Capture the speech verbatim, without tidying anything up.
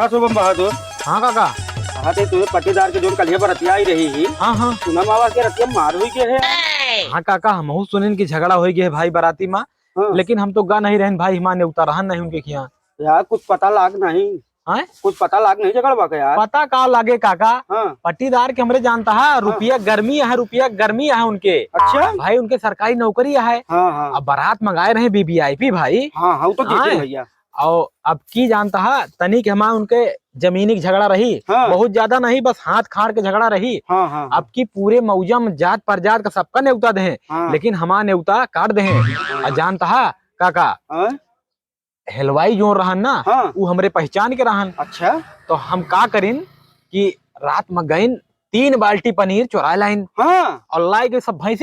का शुभम बहादुर? हाँ काका। कहा थे तुझे पट्टीदार के जोन कलिया बरतिया आई रही ही। हाँ, हाँ। सुना मावा के रतिया मार हुई गए है। हाँ काका, हमहू सुनिन कि झगड़ा होइ गए है भाई बराती मा। हाँ। लेकिन हम तो गा नहीं रहन भाई, हमार नेवता रहन नहीं उनके खिया। यार कुछ पता लाग नहीं। हैं? कुछ पता लाग नहीं झगड़वा का यार। पता का लागे काका? हाँ। पट्टीदार के हमरे जानता है, हाँ। रुपया गर्मी है, रुपया गर्मी है उनके। अच्छा। भाई उनके सरकारी नौकरी है। हाँ, हाँ। अब बारात मंगाए रहे वीवीआईपी भाई। हाँ, हाँ, वो तो देखे हाँ। भैया। और अब की जानता है, तनिक हमार उनके जमीनी के झगड़ा रही, हाँ। बहुत ज्यादा नहीं, बस हाथ खाड़ के झगड़ा रही। हाँ, हाँ, हाँ। अब की पूरे मौजा में जात परजात का सबका नेवता दे, हाँ। लेकिन हमार नेवता काट दे। हाँ। और जानता है काका, हाँ। हलवाई जो रहन ना, हाँ। उ हमरे पहचान के रहन। अच्छा। तो हम का करिन कि रात में गइन, तीन बाल्टी पनीर चोराए लाइन। हाँ। और लाए के सब भैंसी